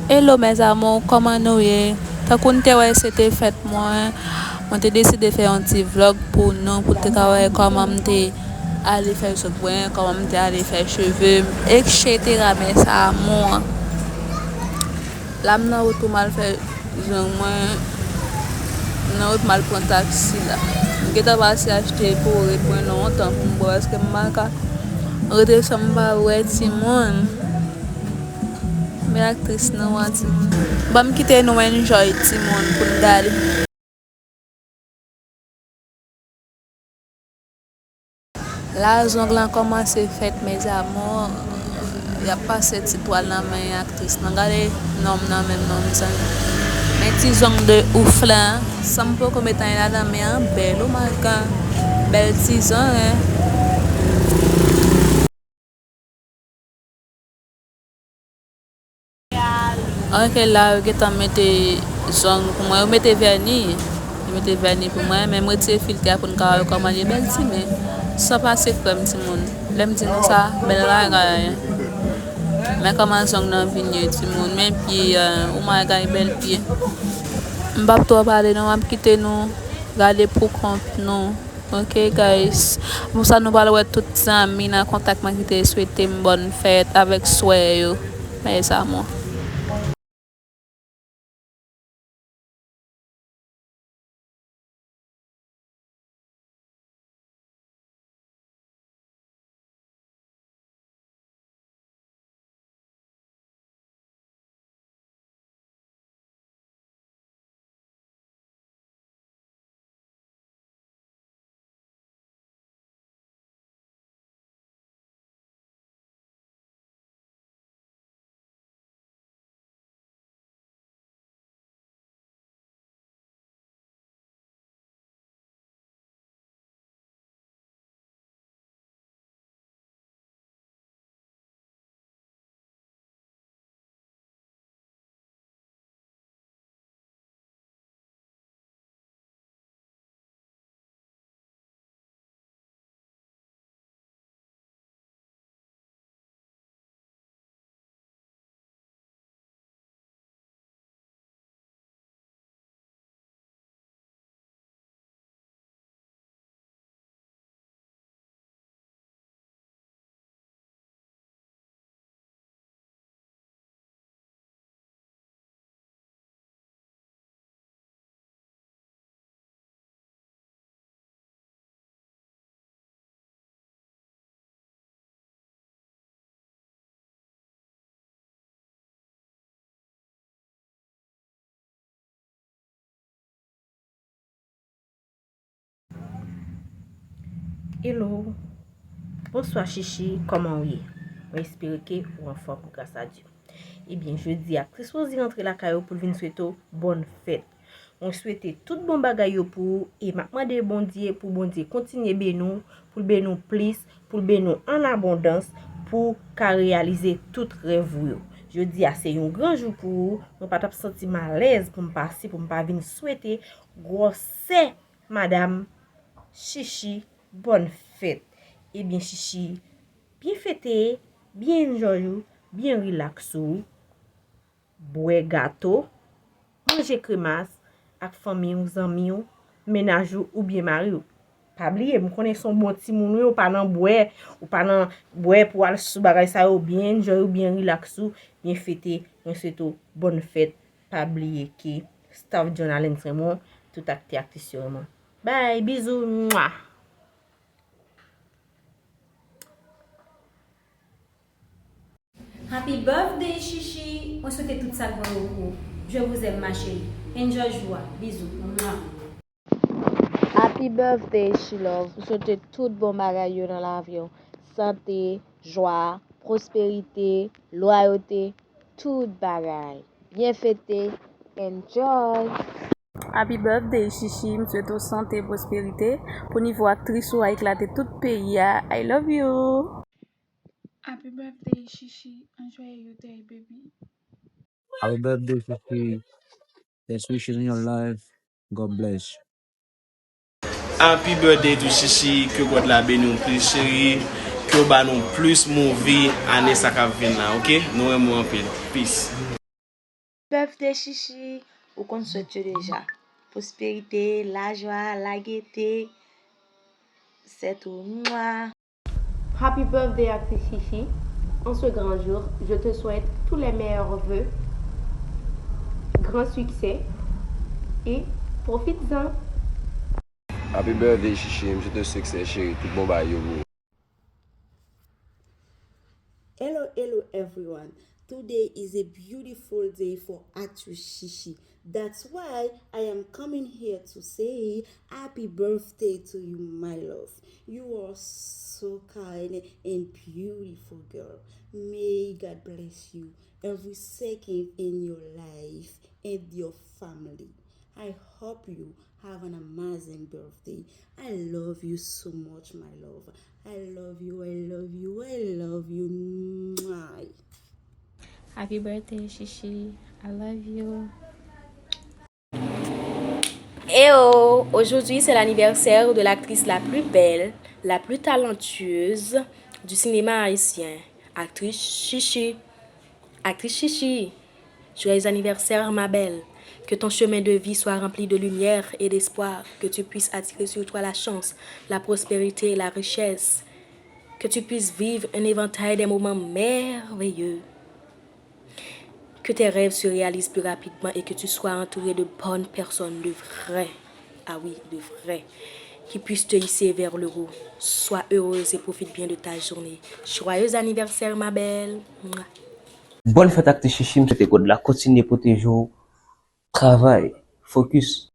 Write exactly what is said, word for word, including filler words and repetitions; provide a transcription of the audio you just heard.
Hello mes amours, kòman nou ye? Tankou n te wè se te fèt mwen, mwen te deside fè yon ti vlog pou nou, pou te ka wè kòman m te ale fè zong mwen, kòman m te ale fè cheve m, et cetera mes amours. La m nan wout pou m al fè zong mwen, m nan wout m al pran taksi la. M gentan pase achte porèd mwen lontan pou m bwè, paske m pa ka rete san m pa bwè timoun. Men aktris nan an timoun. Ban m kite nou enjoy timoun pou n gade. La zong lan kòmanse fèt mes amours. Y ap pase ti twal nan men aktris nan. Gade nonm nan menm nonm zan. Men ti zong de ouf la. San m poko met anyen ladan men an bèl, oh my God. Bèl ti zong, hein. Ok, la yo gentan mete zong pou mwen. Yo mete vèni. Yo mete vèni pou mwen, men m retire filtè a pou n ka wè kòman l ye. Bèl ti men. Sa pase krèm timoun. Lè m di nou sa, bèl bagay. Men kòman zong nan vin ye timoun. Men pye, euh, oh my God, bèl pye. M p ap twò pale non, m ap kite nou gade pou kont nou. Ok guys, pou sa nou pral wè tout zanmi nan kontak mwen ki te swete m bòn fèt avèk swè yo, mes amours. Hello. Bonswa Chichi, kòman w ye? Mwen espere ke ou anfòm, gras a Dye. Ebyen, jodi a, Chris Rosie rantre lakay ou pou l vin swete w bòn fèt. Mwen swete tout bon bagay yo pou ou e m ap mande Bondye pou Bondye kontinye beni w, pou l beni w plis, pou l beni w an abondans, pou w ka reyalize tout rèv ou yo. Jodi a se yon gran jou pou ou, mwen pa t ap santi m alèz pou m pase, pou m pa vin swete gwòsè madanm Chichi bòn fèt. Ebyen Chichi, byen fete, byen enjoy ou, byen rilaks ou, bwè gato, manje kremas ak fanmi w, zanmi w, mennaj ou oubyen mari w. Pa bliye, m konnen se yon bon timoun ou ye, ou pa nan bwè, ou pa nan bwè pou al sou bagay sa yo, byen enjoy ou, byen rilaks ou, byen fete, mwen swete w bòn fèt. Pa bliye ke staff John Allen renmen w, tout aktè aktris yo renmen w. Bye, bizou, mwa. Happy birthday Chichi, mwen swete tout sa k bon yo pou ou. Je vous aime ma chérie. Enjoy jou a. Bizou. Mwa. Happy birthday Chilove. M swete tout bon bagay yo nan lavi w. Sante, jwa, pwosperite, lwayote, tout bagay. Byen fete, enjoy. Happy birthday Chichi, m swete w sante, pwosperite, pou nivo aktris ou a eklate tout peyi a. I love you. Happy birthday Chichi, enjoy your day baby. Happy birthday Chichi. Best wishes in your life. God bless. Happy birthday to Chichi, ke God la beni w plis cheri, ke w ba nou plis movie ane sa k ap vin la, ok? Nou renmen w anpil. Peace. Birthday Chichi, ou konn swèt yo deja. Pwosperite, lajwa, lagete, c'est tout. Mwa. Happy birthday, actrice Chichi. En ce grand jour, je te souhaite tous les meilleurs vœux, grand succès et profites-en. Happy birthday, Chichi, je te souhaite succès, chérie, tout bon bagay yo pou ou. Hello, hello everyone. Today is a beautiful day for actress Chichi. That's why I am coming here to say happy birthday to you, my love. You are so kind and beautiful girl. May God bless you every second in your life and your family. I hope you have an amazing birthday. I love you so much, my love. I love you, I love you, I love you. Mwah. Happy birthday, Chichi. I love you. Eh oh, aujourd'hui c'est l'anniversaire de l'actrice la plus belle, la plus talentueuse du cinéma haïtien, actrice Chichi. Actrice Chichi, joyeux anniversaire, ma belle. Que ton chemin de vie soit rempli de lumière et d'espoir, que tu puisses attirer sur toi la chance, la prospérité et la richesse, que tu puisses vivre un éventail de moments merveilleux. Que tes rêves se réalisent plus rapidement et que tu sois entouré de bonnes personnes, de vraies, ah oui, de vraies, qui puissent te hisser vers le haut. Sois heureuse et profite bien de ta journée. Joyeux anniversaire, ma belle. Mouah. Bòn fèt aktris Chichi, m swete God la kontinye pwoteje w. Travay, focus.